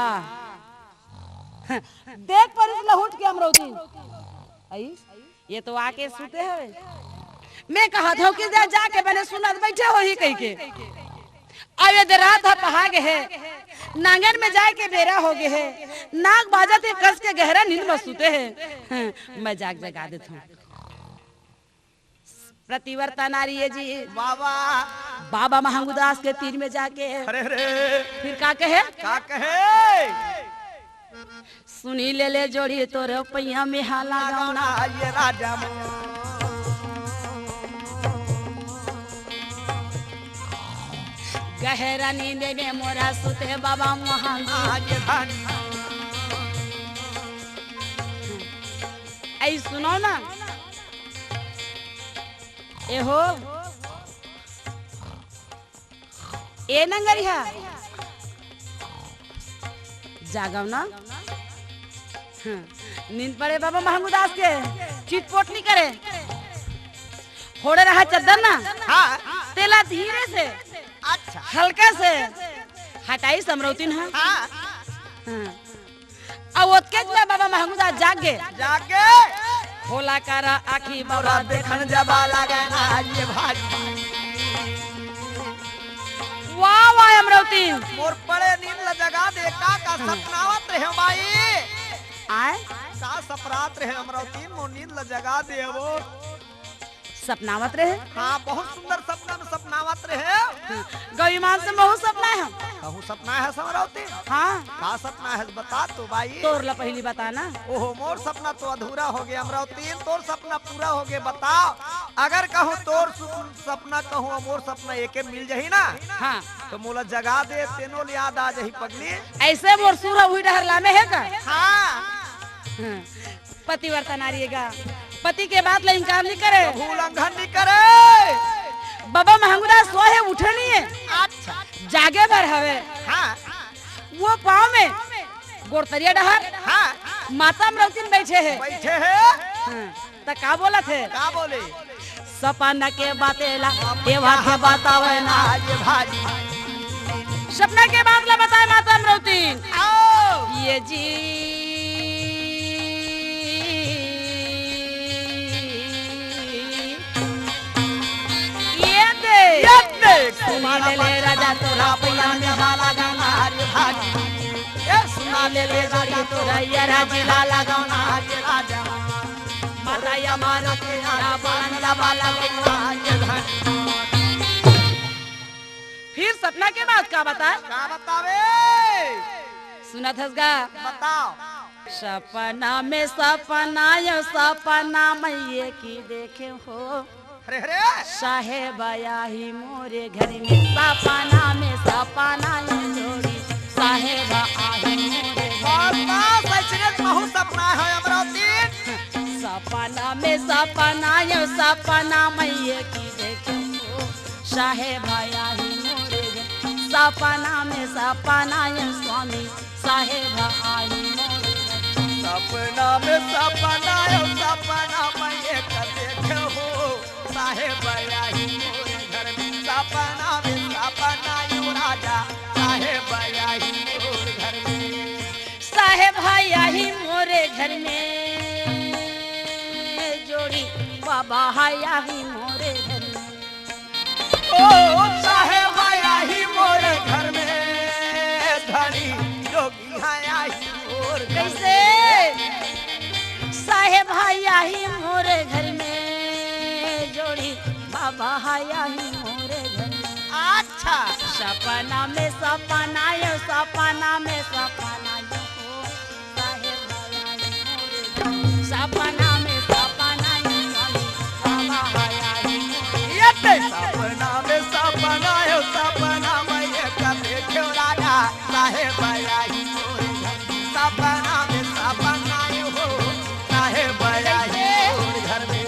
देख परिस लहुट के अमरौतिन। अई, ये तो आके सुते हवे। मैं कहत हँव कि जा, जाके बने सुनत बइठे होही कहिके। अब ये दे रात ह पहा गे हे, नांगन में जाय के बेरा हो गे हे, नाग बाजत हे, कस के गहरा नींद म सुते हे। मैं जाग जगा देत हँव। पतिव्रता नारी ए जी। वाह, वाह। बाबा महंगूदास के तीर में जाके अरे, अरे। फिर का कहे? का कहे? सुनी ले ले जोड़ी तोर पैया में हाला गौना। ये राजा मो। गहरा नींद में मोरा सुते बाबा महंगू। आज धन। ऐ सुनो ना। ए हो, ए नंगरिहा, जागव ना। हम्म, नींद पड़े बाबा महंगूदास के, चिटपोट नइ करे। ओढ़े रहा चद्दर ना, हाँ। तेला धीरे से, अच्छा। हल्का से हटाइस अमरौतिन ह। हाँ। हाँ। अउ ओतकेच में बाबा महंगूदास जाग गे। जाग गे। खोला करा आँखी बाबा देखन जबा लगे ना ये भाई। वाह, वाह, अमरौतिन। मोर पड़े नींद ल जगा दे, का, का सपनावत रहे माई? आय? का सपनात रहे अमरौतिन, मोर नींद ल जगा दे वो। सपनावत रहे? हाँ, बहुत सुंदर सपना में सपनावत रहे। हाँ, गौ ईमान से महू सपनाय हँव। कहूँ सपनाय हस अमरौतिन? हाँ। का सपनाय हस बता तो बाई। तोर ला पहिली बता ना। ओहो, मोर सपना तो अधूरा हो गे अमरौतिन, तोर सपना पूरा हो गे। बताओ, अगर कहूँ तोर सु-, सपना कहूँ अउ मोर सपना एके मिल जाही ना, हाँ। तो मोला जगा दे, तेनो ल याद आ जाही पगली। ऐसे मोर सुर ह उही डहर लामे हे का? हाँ। हाँ। पतिव्रता नारी हे गा, पति के बात ला इंकार नइ करे। कभू उल्लंघन नइ करे। बाबा महंगूदास सोए हे, उठे नइ हे। अच्छा। जागे भर हवे। हाँ। वो पाँव में गोड़तरिया डहर। हाँ। माता अमरौतिन बइठे हे। बइठे हे। हाँ। त का बोलत हे? का बोले? सपना के बाते ला, देवा के बतावे ना। ये भाई। सपना के बात ला बताय माता अमरौतिन। आओ। ये जी। ये दे। ये दे। सुनी ले ले राजा तोरा पैया में हाला गाना रे भाई। ए सुना ले ले राजा तोरा ये राजी हाला गाना रे राजा। माता या मारा के आरा बांधा बाला गाना रे भाई। फिर सपना के बात का बताय? का बतावे? सुनत हस गा? बताओ। सपना में सपना यो सपना मैं ये की देखे हो। अरे, अरे। साहेब आही मोरे घर में, सपना में सपना यो जोड़ी। साहेब आही मोरे घर में। बस, बस, ऐसने महू सपना हे अमरौतिन। सपना में सपना यो सपना मैं ये की देखे हो। साहेब आही मोरे घर, सपना में सपना यो स्वामी। साहेब आही मोरे घर। सपना में सपना यो सपना मैं ये कर देखे हो। साहेब आही मोरे घर में। सपना में सपना यो राजा। साहेब आही मोरे घर में। साहेब आही मोरे घर में। जोड़ी बाबा आही मोरे घर में। ओ साहेब आही मोरे घर में। धनी जोगी आही मोरे घर में। कैसे? हे भाई आही मोरे घर में, जोड़ी बाबा हाय आही मोरे घर में। अच्छा। सपना में सपना यो, सपना में सपना यो हो, साहेब भाई आही मोरे घर में। सपना में सपना यो, बाबा हाय आही मोरे घर में। ये ते सपना में सपना यो, सपना में ये कथे क्यों राजा, साहेब भाई आही मोरे घर में। सपना में सपना यो हो, साहेब भाई आही मोरे घर में।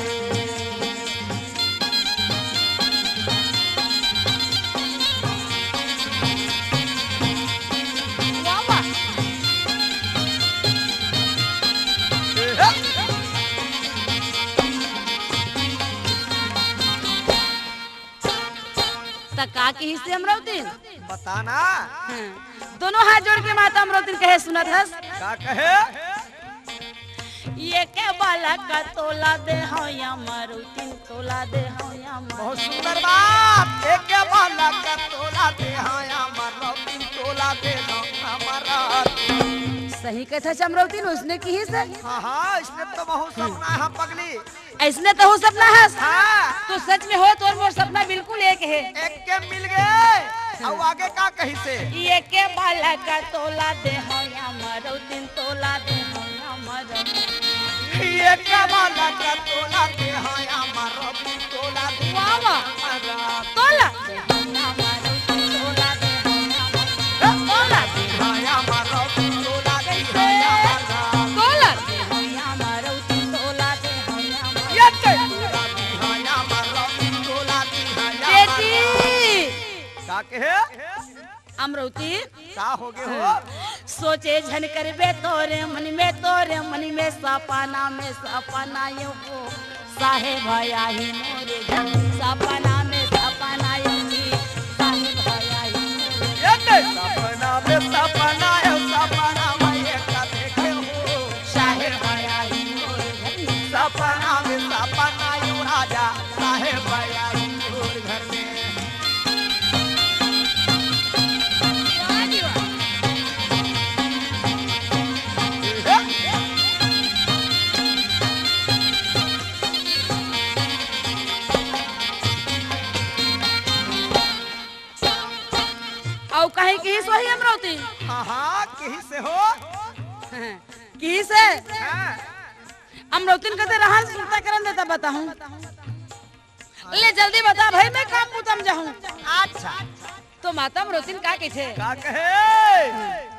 वाह, वाह। त का किहिस हे अमरौतिन? बता ना। हाँ। दोनों हाथ जोड़ के माता अमरौतिन कहे, सुनत हस? का कहे? एके बालक तोला दे हव या अमरौतिन, तोला दे हव या अमरौतिन। बहुत सुंदर बात। एके बालक तोला दे हव या अमरौतिन, तोला दे हव या अमरौतिन। सही कथस अमरौतिन, ओइसने किहिस हे। हाँ, हाँ, इसने तो बहुत सपना हे पगली। अइसने तहूँ सपना हस? हाँ। तो सच में हो, तोर मोर सपना बिल्कुल एक हे। एके मिल गे। अउ आगे का कहिस हे? एके बालक तोला दे हव या अमरौतिन, तोला दे हव या अमरौतिन। एके बालक तोला दे हव या अमरौतिन, तोला दे हव या अमरौतिन। वाह, वाह। तोला। तोला। तोला। बेटी। का कहे? अमरौतिन। का हो गे हो? सोचे झन करबे तोरे मन में, तोरे मन में सपना में सपना यो हो। साहेब आही मोरे घर, सपना में सपना आही, साहेब आही मोरे घर। ये नहीं। सपना में सपना आयो, सपना में ये का देखे हो। साहेब आही मोरे घर, सपना में सपना आयो राजा, साहेब आही मोरे घर में। अउ कहीं किहिस होही अमरौतिन? हाँ, हाँ, किहिस हे हो। किहिस हे? हाँ। अमरौतिन कथे रहन सुरता करन दे त बताहूँ। ले जल्दी बता भाई, मैं काम बुता म जाहूँ। अच्छा। तो माता अमरौतिन का कहिथे? का कहे?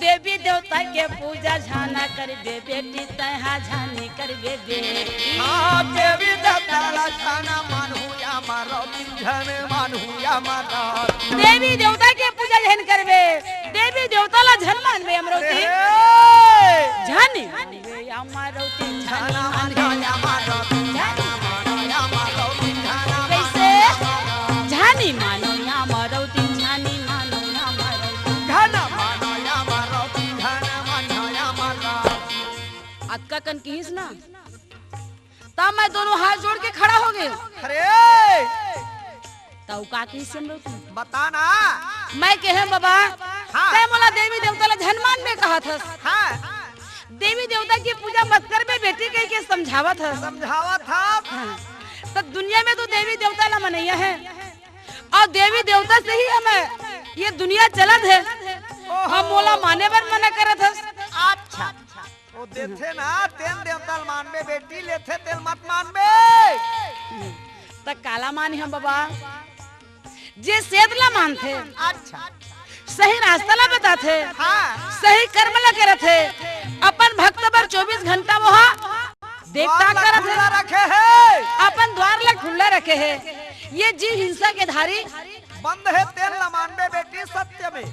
देवी देवता के पूजा झन करबे बेटी, तैं हा झन करबे बेटी। हाँ, देवी देवता ला झन मानहूँ या अमरौतिन, झन मानहूँ या अमरौतिन। देवी देवता के पूजा झन करबे, देवी देवता ला झन मानबे अमरौतिन। अरे! झन मानबे अमरौतिन, झन मानबे अमरौतिन, झन मानबे अमरौतिन, झन मानबे। कइसे? झन मानबे अमरौतिन, झन मानबे अमरौतिन, झन मानबे अमरौतिन, झन मानबे अमरौतिन। अतका कन किहिस ना, तब मैं दोनों हाथ जोड़ के खड़ा हो गेंव। अरे! तउ का किहिस अमरौतिन? बता ना। मैं कहेंव बबा, हाँ। तैं मोला देवी देवता ला झन मानबे कहत हस। हाँ। देवी देवता के पूजा मत करबे बेटी कहिके समझावत हस। समझावत हस। हाँ। त दुनिया में तो देवी देवता ला मनइया हे। अउ देवी देवता से ही हमर ये दुनिया चलत हे। ओहो। अउ मोला माने बर मना करत हस। अच्छा। ओ देथे ना, तेन देवता ल मानबे बेटी, लेथे तेल मत मानबे। त काला मानहूँ बबा? जे सेध ला मानथे, अच्छा। सही रास्ता ला बताथे, हाँ। सही कर्म ला करथे, अपन भक्त बर चौबीस घंटा वो हा देखता द्वार ला करत हे। खुला रखे हे। अपन द्वार ला खुला रखे हे। ये जीव हिंसा के धारी बंद हे, तेन ला मानबे बेटी सत्य में।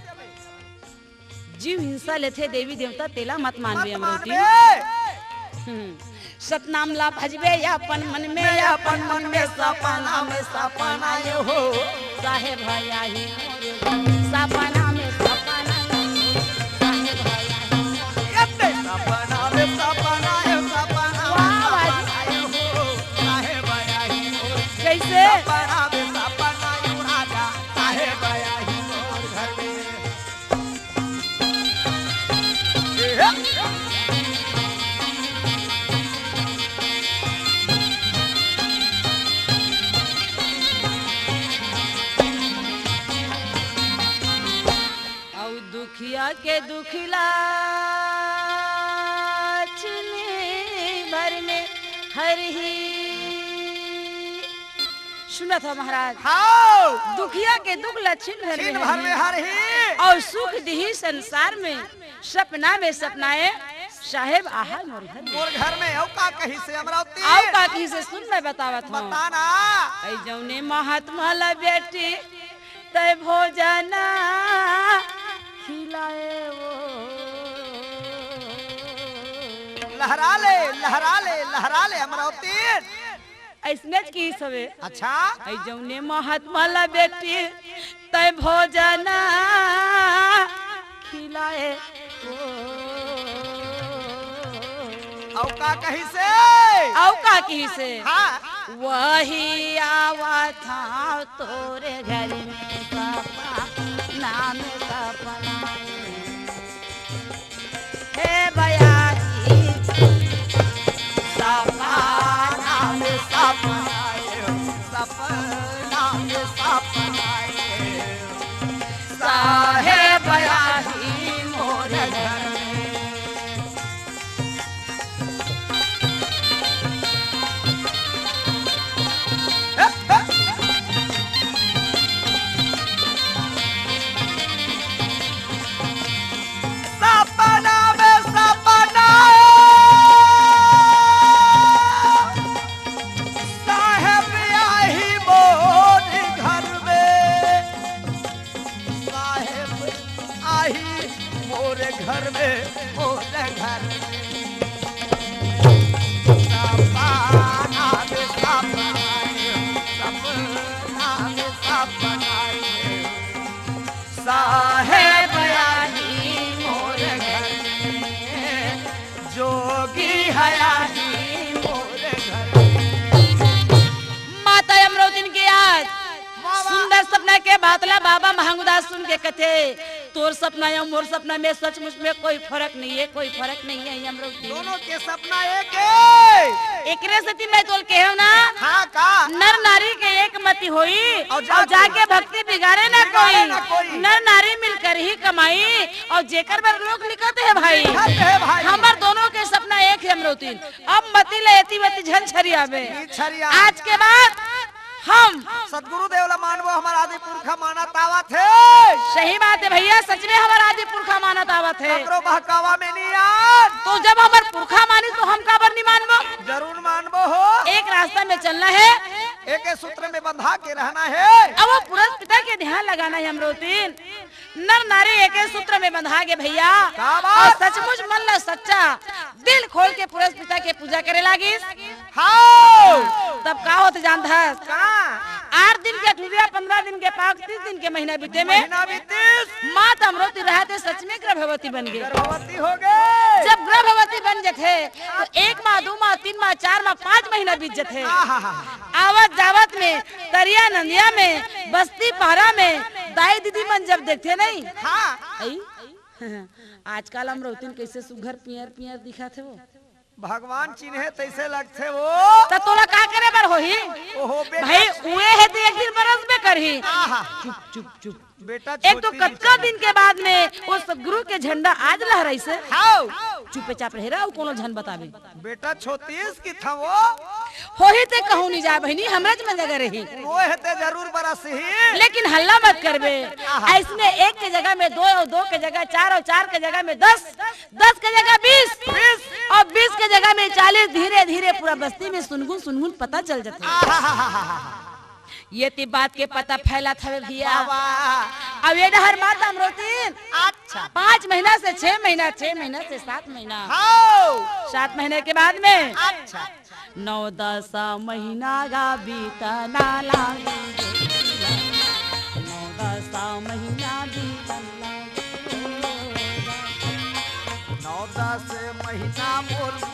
जीव हिंसा लेथे देवी देवता, तेला मत मानबे मत अमरौतिन। मानबे। हम्म। सतनाम ला भजबे अपन मन में, अपन मन में सपना में सपना ये हो। साहेब आही मोरे, सपना में सपना ये हो। साहेब आही मोरे। ये सपना में सपना ये, सपना में वाह, वाह। सपना ये हो। साहेब आही मोरे। कैसे? सपना में सपना ये राजा, साहेब आही मोरे घर में। ए, हे। के दुखिला छिन भर में हरही। सुनत हो महाराज? हाव। दुखिया के दुख ला छिन भर में हरही। अउ सुख दिही संसार में, सपना में सपनाए साहेब आहा मोर घर में। मोर घर में। अउ का कहिसे अमरावती? अउ का कहिसे सुन, मैं बतावत हूँ। बताना। ऐ जौने महात्मा ला बेटी तै भोजन खिलाए वो। लहरा ले, लहरा ले, लहरा ले अमरावती। अइसनेच किहिस हवे। अच्छा। ऐ जौने महात्मा ला बेटी तै भोजन खिलाए वो। अउ का कहिसे? अउ का कहिसे? हाँ। वही आवत हँव तोरे घर में सपना में सपना। हे बयारी, सपना में सपना, सपना में सपना, साहेब आही मोर घर में। सपना में सपना, साहेब आही मोर घर में, साहेब आही मोर घर में, मोर घर में। सपना में सपना, सपना में सपना, साहेब आही मोर घर में, जोगी आही मोर घर में। माता अमरौतिन के आज वाह, वाह। सुंदर सपना के बात ला बाबा महंगुदास सुन के कथे, तोर सपना अउ मोर सपना में सचमुच में कोई फरक नहीं है, कोई फरक नहीं है अमरौतिन। दोनों के सपना एक है। एकरे सेती मैं तोल केहेंव ना। हाँ का? नर नारी के एक मति होई, अउ अउ जाके जाके भक्ति बिगाड़े ना बिगाड़े कोई। ना कोई। नर नारी मिलकर ही कमाई, अउ जेकर बर लोग लिखत हे भाई। लिखत हे भाई। हमर दोनों के सपना एक हे अमरौतिन। अब मति ले एती वती झन छरियाबे। ई छरिया। आज के बाद हम सतगुरुदेव ला मानबो, हमर आदि पुरखा मानत आवत हे। सही बात हे भइया, सच में हमर आदि पुरखा मानत आवत हे। ककरो बहकावा में नइ आन। तो जब हमर पुरखा मानिस तो हम काबर नइ मानबो? जरूर मानबो हो। एक रास्ता में चलना हे। एके सूत्र में बंधा के रहना हे। अब वो पुरस पिता के ध्यान लगाना हे अमरौतिन। नर नारी एके सूत्र में बंधा गे भइया। का बात? अउ सचमुच मन ला सच्चा दिल खोल के पुरस पिता के पूजा करे लागिस। हाव। तब का होथे जानथस? का? आठ दिन के अठुरिया, पंद्रह दिन के पाक, तीस दिन के महीना बीते में महीना बीतिस। माँ अमरौती रहत हे सच में गर्भवती बन गे। गर्भवती हो गे। जब गर्भवती बन जथे तो एक माह, दू माह, तीन माह, चार माह, पाँच महीना बीत जथे। आहा। आवत जावत में तरिया नंदिया में बस्ती पहरा में दाई दीदी मन जब देखथे नहीं, हाँ। अई, आजकल अमरौतिन कइसे सुघर पियर पियर दिखत हे वो। भगवान चिन्हे तइसे लगथे वो। त तोला का करे बर होही? ओहो, बेटा। भाई, उए हे त एक दिन बरसबे करही। आहा। चुप, चुप, चुप। बेटा एक तो छोटी कतका बिचारी। दिन के बाद में वो सतगुरु के झंडा आज लहराइस हे। हाव। चुपे चाप रहे रे, अउ कोनो झन बताबे। बेटा छोतीस किथंव वो। होही ते कहूँ नइ जाय बहिनी, हमरेच मन जगह रही। वो हे ते जरूर बरसही। लेकिन हल्ला मत करबे। आहा। अइसने एक के जगह में दो अउ दो के जगह चार अउ चार के जगह में दस, दस के जगह बीस, बीस। अउ बीस के जगह में चालीस, धीरे धीरे पूरा बस्ती में सुनगुन सुनगुन पता चल जथे। आहा। ये ती बात के पता फैलत हवे भइया। वाह, वाह। अब ये डहर माता अमरौतिन। अच्छा। पाँच महीना से छह महीना, छह महीना से सात महीना। हाव। सात महीने के बाद में। अच्छा। नौ दस महीना गा बीतना लागे। नौ दस महीना बीतना लागे। नौ दस महीना मोर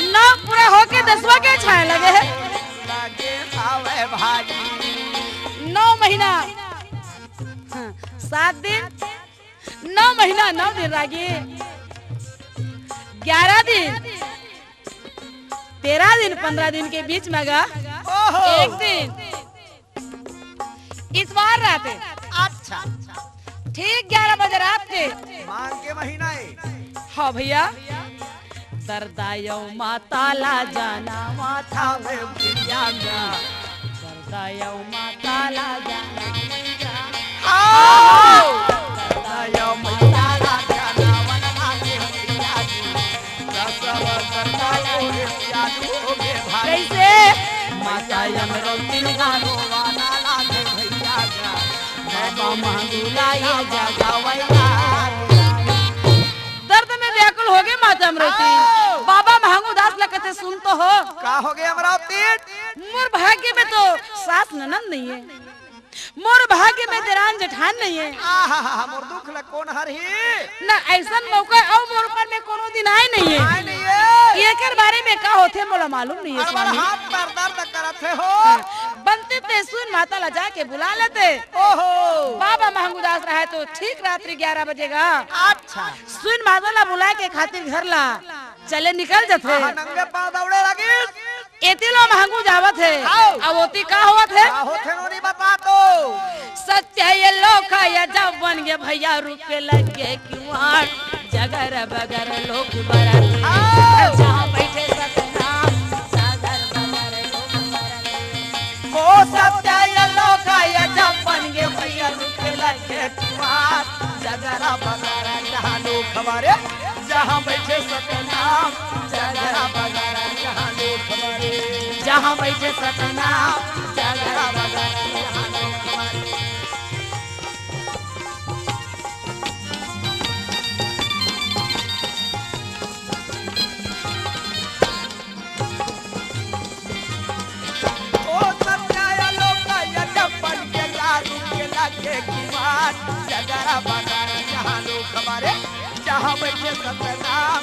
नौ पूरा होके दसवाँ के छाँय लगे हे। नौ महीना, हाँ, सात दिन, नौ महीना, नौ दिन रागी, ग्यारह दिन, तेरह दिन, पंद्रह दिन के बीच में गा, ओहो। एक दिन इतवार रात हे। अच्छा। ठीक ग्यारह बजे रात के। माघ के महीना हे। हाँ भैया। दरदायव माता ला जाना माथा में भैया का। दरदायव माता ला जाना। हाँ। दरदायव माता ला जाना माथा में भैया का। कैसे? माता अमरौती गानो वाला लागे भैया का। बाबा महंगूला ये जगावैया। दर्द में व्याकुल हो गए माता अमरौती। आओ। बाबा महंगू दास ला कथे, सुन तो हो। का हो गए अमरौती? मोर भाग्य में तो सास ननद नहीं है। मोर भाग्य में देरान जेठान नहीं है। आहा, मोर दुख ल कोन हरही? न अइसन मौका अउ मोर ऊपर में कोनो दिन आए नहीं है। आए नहीं है। एकर बारे में का होथे मोला मालूम नहीं है अरे, स्वामी। हाथ पैर दर्द करत हे हो। हाँ, बनते ते सुन माता ला जाके बुला लेते। ओहो। बाबा महंगू दास रहे तो ठीक रात्रि ग्यारह बजे गा। अच्छा। सुन माता ला बुलाए के खातिर घर ला चले निकल जथे। आहा, नंगे पाँव दौड़े लगिस। एती लो महंगू जावत हे, आओ। अब ओती का होवत हे? का होथे नोनी बता तो। सत्य ये लोक ये जब बन गे भैया, रुके लग गे किवाड़, जगर बगर लोग बरत। आओ। जहाँ बैठे सतनाम, जगर बगर लोग बरत। ओ सत्य ये लोक ये जब बन गे भैया, रुके लग गे किवाड़, जगर बगर जहाँ लोग बरत। जहाँ बैठे सतनाम, जगरा बगरा जहाँ लोग बरे। जहाँ बैठे सतनाम, जगरा बगरा जहाँ लोग बरे। ओ सत्या लोका या जपन के दारू के लागे किवाड़, जगरा बगरा जहाँ लोग बरे। जहाँ बैठे सतनाम,